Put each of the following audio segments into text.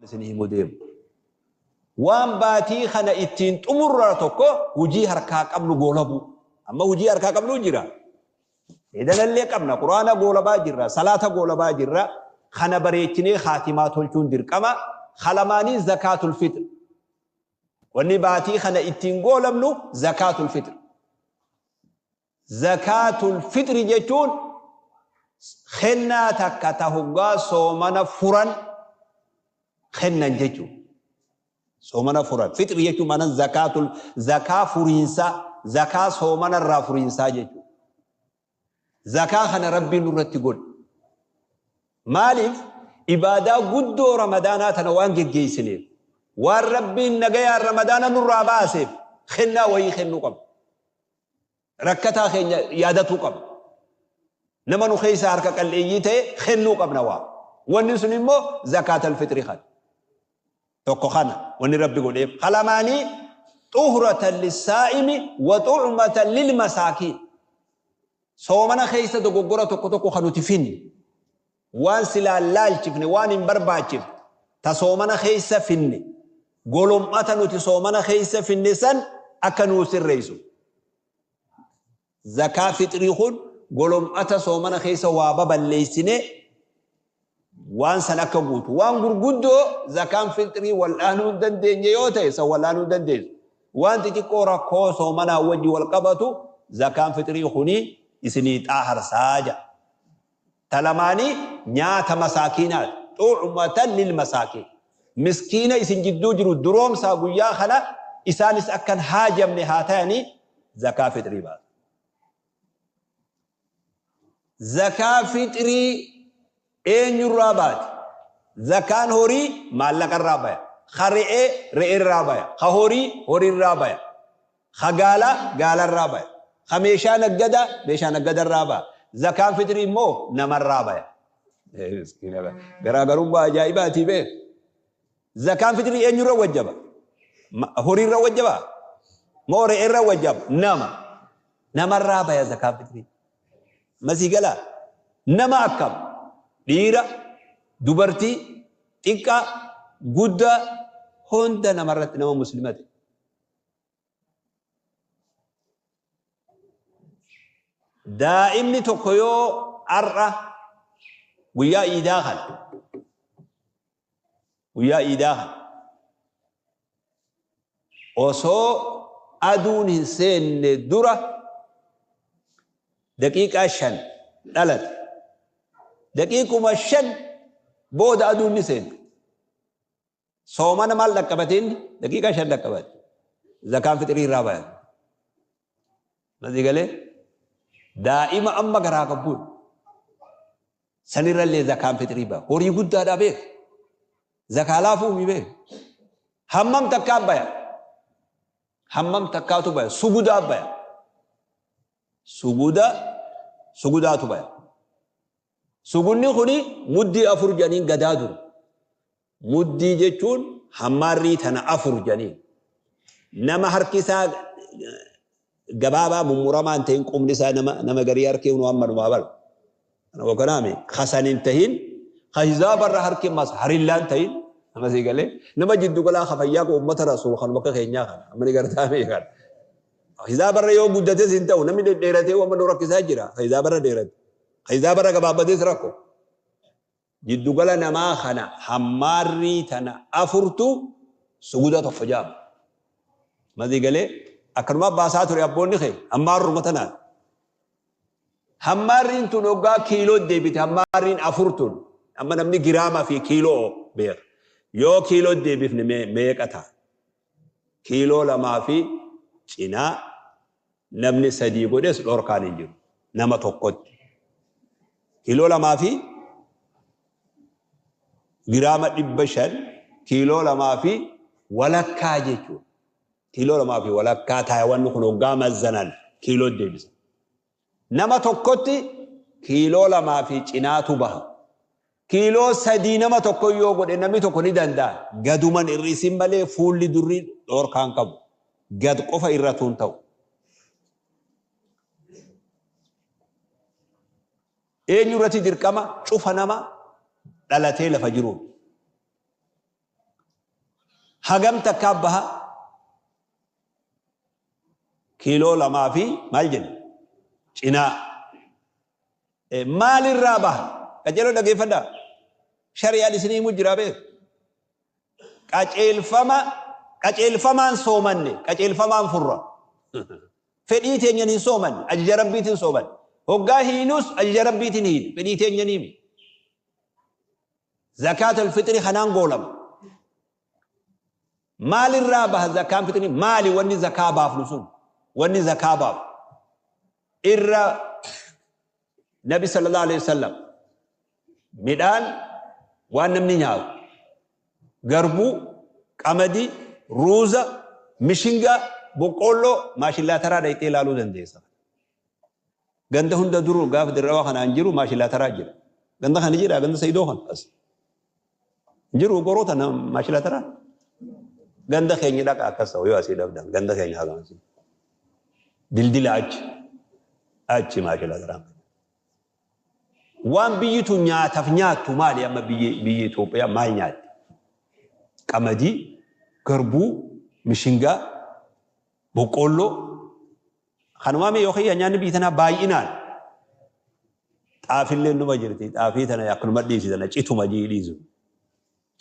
Isin himuu deemu. Waan baatii kana ittiin xumurra tokko hujii harkaa qabnu goolabuu. Amma hujii harkaa qabnu jira. Edanallee qabna. Quraana goolabaa jirra. Salaata goolabaa jirra. Kana bareechinee khaatimaa tolchuun dirqama. Kalamaanii zakaatul fixr. Wanni baatii kana ittiin goolabnu zakaatul fixr. Zakaatul fixri jechuun kennaa takka ta hoggaa soomana furan kennan jechuudha. Soomana furan. Fixri jechuun maana zakaatul zakaa furiinsaa, zakaa soomana irraa furiinsaa jechuudha. Zakaa kana Rabbiin nurratti godhe. Maaliif ibaadaa guddoo Ramadaanaa tana waan geggeessineef, waan Rabbiin nagayaan Ramadaana nurraa baaseef kennaa wayii kennuu qabna. Rakkataa keenya yaadatuu qabna. Nama nu keessaa harka qal'eeyyii ta'e kennuu qabna waa. Wanni sun immoo zakaatal fixri kana. Tokko kana wanni Rabbi godheef. Kalamaanii xuhratan lissaa'imi wa xu'matan lilmasaakiin. Soomana keessa dogoggora tokko tokko kan nuti finne, waan silaan laalchifne, waan hin barbaachifne ta soomana keessa finne, golom'ata nuti soomana keessa finne san akka nuu sirreessu. Zakaa fixrii kun golom'ata soomana keessa waa baballeessine waan san akka guutu. Waan gurguddoo zakaan fixrii wal'aanuu hin dandeenye yoo ta'e san wal'aanuu hin dandeessu. Waan xixiqqoo rakkoo soomanaa wajji wal qabatu zakaan fixrii kuni isinii xaaharsaa jedha. Ta lamaanii nyaata masaakiinaati. Xu'matan lil masaakiin. Miskiina isin jidduu jiru duroomsaa guyyaa kana isaanis akkan haajamne haa tayanii zakaa fixrii baasa. Zakaa fixrii eenyurraa baati? Zakaan horii maallaqarraa baya. Ka re'ee re'eerraa baya. Ka horii horiirraa baya. Ka gaalaa gaalarraa baya. Ka meeshaa naggadaa meeshaa naggadarraa baya. Zakaan fixrii immoo namarraa baya. Garaagarummaa ajaa'ibaatii bee. Zakaan fixrii eenyurra wajjaba? Horiirra wajjaba? Moo re'eerra wajjaba? Nama. Namarraa baya zakaan fixrii. Masii galaa? Nama akkam? Dhiira, dubartii, xiqqaa, guddaa hunda namarratti nama muslima ta'e. Daa'imni tokko yoo har'a guyyaa iidaa kana guyyaa iidaa kana osoo aduun hin seenne dura daqiiqaa 5 dhalate, daqiiquma 5 booda aduun ni seente. Soomana maal dhaqqabate inni? Daqiiqaa 5 dhaqqabate. Zakaan fixrii irraa bayan. Masii galee daa'ima amma garaa qabbuun sanirrallee zakaan fixrii baya. Horii guddaadhaa beek. Zakaa laafuu mi beek. Hammam takkaa baya? Hammam takkaatu baya? Sugudaa baya. Suguda sugudaatu baya. Sugunni kuni muddii 4 jedhaniin gadaa duru. Muddii jechuun hammaarrii tana 4 jedhaniin. Nama harki isaa gabaabaa mummuramaa hin ta'in, qubni isaa nama garii harki nu hamma dhumaa bara. Kana wakanaami kasan hin ta'in, ka hizaabarra harki mas harillaan ta'in, nama sii galee nama jiddu galaa ka fayyaa ka uummata rasuul kan bakka keenyaa kana amma ni gartaame kana. Hizaabarra yoo guddates hin ta'u, namni dhedheeratee waan nu rakkisaa jira. Ka hizaabarra dheerate. Ka hizaabarra gabaabbates rakko. Jiddugala namaa kana hammaarrii tana 4tu suguda tokko jaama. Masii galee akkanuma baasaa ture abboonni kee hammaarruma tanaan. Hammaarriin tun hoggaa kiiloo deebite, hammaarriin 4 tun amma namni giraama fi kiiloo beeka. Yoo kiiloo deebifne meeqa ta'a? Kiiloo 2 fi cinaa namni 3 godhes dhorkaan hin jiru. Nama tokkotti. Kiiloo 2 fi giraama 500, kiiloo 2 fi walakkaa jechuudha. Kiiloo 2 fi walakkaa ta'a wanni kun hoggaa mazzanan kiiloo deebisa. Nama tokkotti kiiloo 2 fi cinaatu baha. Kiiloo 3 nama tokko yoo godhe namni tokko ni danda'a. Gaduman hir'isin malee fuulli durri dhorkaan qabu. Gad qofa irratuun ta'u. Eenyu irratti dirqama? Cufa nama dhalatee lafa jiruun. Hagam takkaa baha? Kiiloo 2 fi maal jenna? Cinaa. Maalirraa baha? Qajeeloo dhageeffadhaa. Shari'aan isinii himu jira beeku. Qaceelfama qaceelfamaan soomanne qaceelfamaan furra. Fedhii teenyan hin soomanne, ajaja Rabbiitiin soomanne. Hoggaa hiinus ajaja Rabbiitiin hiina, fedhii teenyanii miti. Zakaatul fixri kanaan goolama. Maalirraa baha zakaan fixrii? Maali wanni zakaa baafnu sun? Wanni zakaa baafnu irra Nabi sallallahu alaihi wasallam midhaan waan namni nyaatu garbuu, qamadii, ruuza, mishingaa, boqqoolloo, maashillaa taraa dhayxee ilaaluu dandeessa. Ganda hunda dur gaafa dirrawaa kanaan jiru maashillaa taraa jira. Ganda kana jira, ganda Sayidoo kana as. Jiru goroo tana maashillaa taraa. Ganda keenya dhaqa akkas ta'u yoo asii dhabdan ganda keenya hagamasi. Dildila achi. Achi maashillaa taraa. Waan biyyi tun nyaataf nyaattu maali amma biyyi biyyi Itoophiyaa maal nyaatti? Qamadii, garbuu, mishingaa, boqqoolloo kanumaa mee yookiin nyaanni biyyi tanaa baay'inaan xaafillee numa jirti xaafii tana akkanuma dhiisi tana cituma jii dhiisu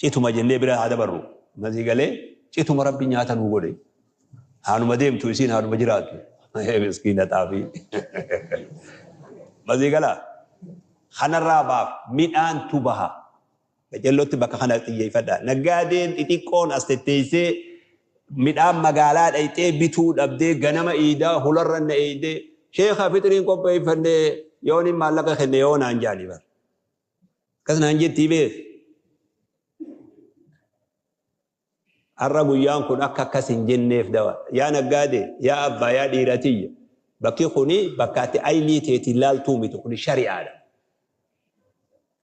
cituma jennee bira haa dabarru masii galee cituma rabbi nyaata nuu godhe haanuma deemtu isiin haanuma jiraattu miskiina xaafii masii galaa kanarraa baaf midhaantu baha qacellotti bakka kana xiyyeeffadha naggaadeen xixiqqoon as tetteessee midhaan magaalaa dhayxee bituu dhabdee ganama iidaa hularra na eeydee sheekha fixriin qopheeffanne yooniin maallaqa kenne yoo naan jaani bar akkas naan jettii beek. Har'a guyyaan kun akka akkas hin jenneef dawa. Yaa naggaadee, yaa abbaa, yaa dhiira tiyya. Bakki kuni bakka ati aynii teetiin laaltuu miti. Kuni shari'aadha.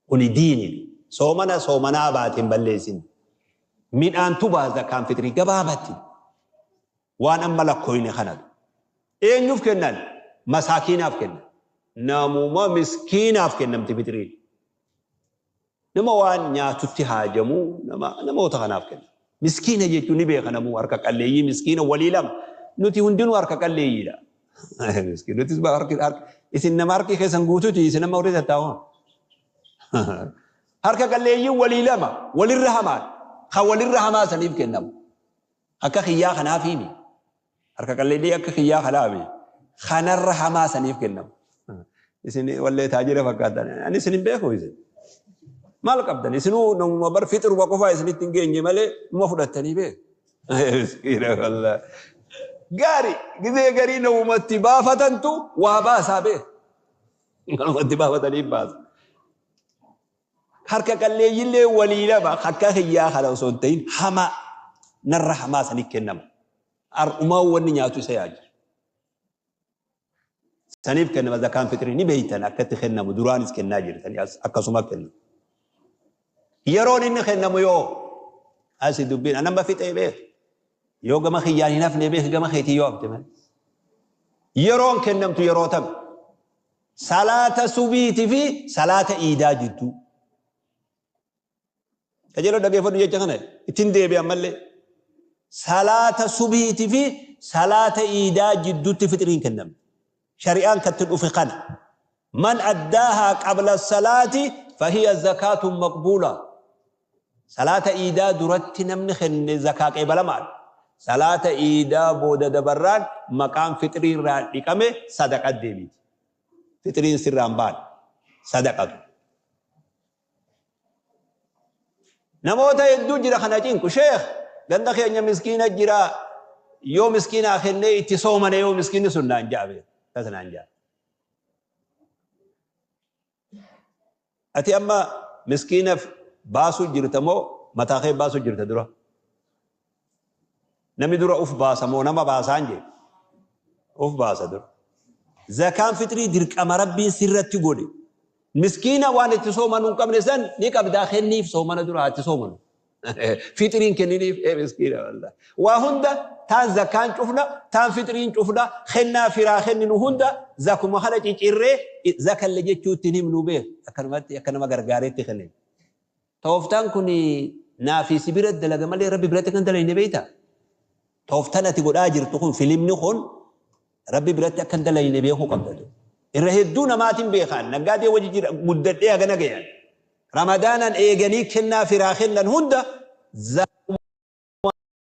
Kuni diinidha. Soomana soomanaa baate hin balleessin. Midhaantu baha zakaan fixrii gabaabatti. Waan amma lakkooyne kanatu. Eenyuuf kennan? Masaakiinaaf kennan. Namuma miskiinaaf kennamti fixriin. Nama waan nyaatutti haajamu nama namoota kanaaf kenna. Miskiina jechuun ni beeka namuu harka qalleeyyii miskiina walii lama. Nuti hundinuu harka qalleeyyiidha. Miskiin nutis harki harki isin nama harki keessan guututi isin nama warri tattaa'oon. Harka qalleeyyiin walii lama walirra hamaan kan walirra hamaa saniif kennamu. Akka kiyyaa kanaaf himi. Harka qalleeyyii akka kiyyaa kanaafi kanarra hamaa saniif kennamu. Isin wallee taajira fakkaatan. Ani isin hin beeku isin. Maal qabdan? Isinuu namuma bar fixiruma qofaa isinitti hin geenye malee numa fudhattanii beeku. Miskiina wallaahi. Gaari gizee garii namumatti baafatantu waa baasaa beeku. Namumatti baafatanii baasa. Harka qalleeyyillee walii lama akka kiyyaa kana osoo hin ta'in hamaa narra hamaa saniif kennama. Har'umaa wanni nyaatu isa yaajira. Saniif kennama zakaan fixrii ni beeytan akka itti kennamu duraanis kennaa jirtanii as akkasuma kennamu. Yeroon inni kennamu yoo asi dubbiin anamba fixee beek yoo gama kiyyaan hin hafne beek gama keetii yoo hafte malee. Yeroon kennamtu yeroo tam salaata subiiti fi salaata iidaa jidduu. Qajeeloo dhageeffadhu jecha kana ittiin deebi'an mallee. Salaata subiiti fi salaata iidaa jidduutti fixriin kennamti. Shari'aan katti dhufe kana. Man addaahaa qabla salaati fahiya zakaatun maqbuula. Salaata iidaa duratti namni kenne zakaa qeebalamaadha. Salaata iidaa booda dabarraan maqaan fixrii irraa dhiqame sadaqa deebiti. Fixriin sirraan baane sadaqatu. Namoota hedduu jira kana cinqu. Sheekh ganda keenya miskiina jira yoo miskiinaa kennee itti soomane yoo miskiinni sun naan ja'a beeku. Akkas naan ja'a. Ati amma miskiinaf baasuu jirta moo mataa kee baasuu jirta dura? Namni dura uf baasa moo nama baasaan jee? Uf baasa dura. Zakaan fixrii dirqama Rabbiin sirratti godhe. Miskiina waan itti soomanu hin qabne san ni qabdaa kenniif soomana dura haa itti soomanu. Fixriin kenniniif ee miskiina wallah. Waa hunda taan zakaan cufna taan fixriin cufna kennaa firaa kenninu hunda zakuma kana cicirree zakalle jechuu ittiin himnu beek akkanumatti akka nama gargaareetti kennina. Tooftaan kun Naa fi si bira dalaga malee Rabbi biratti kan dalayne beeyta. Tooftan ati godhaa jirtu kun, filimni kun Rabbi biratti akka hin dalayne beekuu qabda. Irra hedduu namaatiin beekaan naggaadee wajji jira guddadhee hagana gayan. Ramadaanan eeganii kennaa firaa kennan hunda.